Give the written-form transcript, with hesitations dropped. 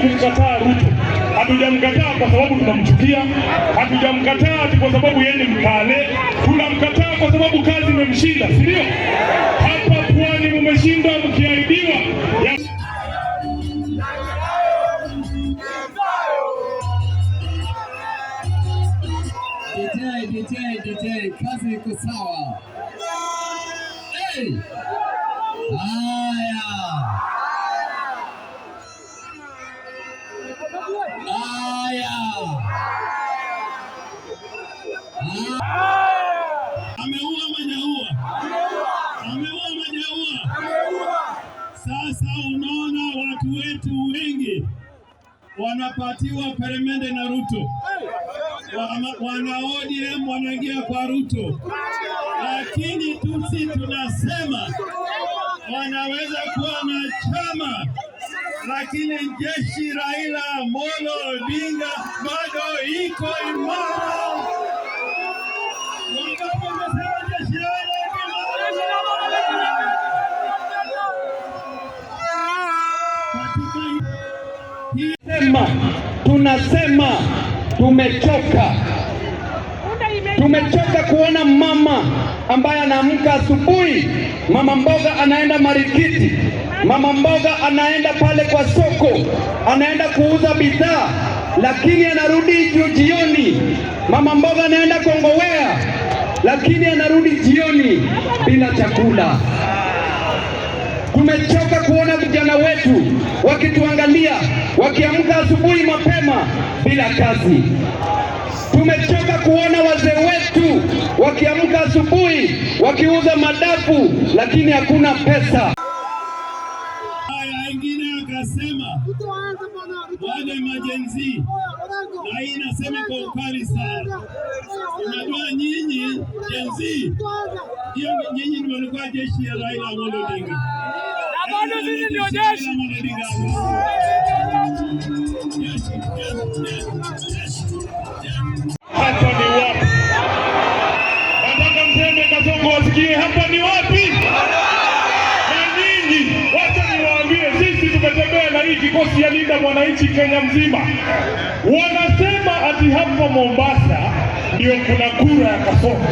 Kumkataa Ruto, hatujamkataa kwa sababu tunamchukia, hatujamkataa ati kwa sababu yeye ni Mkale, tunamkataa kwa sababu kazi imemshinda, si ndio? Hapa Pwani mmeshindwa mkiahidiwa ya DJ, DJ, DJ, kazi iko sawa. Hey! Haya. Haya. Ameua majaua, ameua majaua. Sasa unaona watu wetu wengi wanapatiwa peremende na Ruto, wana ODM wanaingia kwa Ruto, lakini tusi tunasema wanaweza kuwa na chama, lakini jeshi Raila Amolo Odinga bado iko imara. Wangapi wamesema jeshi Raila iko imara? Katika Sema, tunasema tumechoka, tumechoka kuona mama ambaye anaamka asubuhi, mama mboga anaenda Marikiti, mama mboga anaenda pale kwa soko, anaenda kuuza bidhaa, lakini anarudi jioni. Mama mboga anaenda Kongowea, lakini anarudi jioni bila chakula. Tumechoka kuona vijana wetu wakituangalia wakiamka asubuhi mapema bila kazi. Tumechoka kuona wazee wetu wakiamka asubuhi wakiuza madafu, lakini hakuna pesa. Haya, wengine akasema wale ma-Gen Z, na hii nasema kwa ukali sana. Unajua nyinyi Gen Z, hiyo nyinyi ndio walikuwa jeshi ya Raila Amolo Odinga. Na bado sisi ndio jeshi. Raila Amolo Odinga. Jeshi, jeshi, jeshi, jeshi. Hapa ni wapi? Nataka mseme Kasongo wasikie, hapa ni wapi? Na nyinyi, wacha niwaambie, sisi tumetembea na hii kikosi ya Linda Mwananchi Kenya mzima. Wanasema ati hapa Mombasa ndio kuna kura ya Kasongo.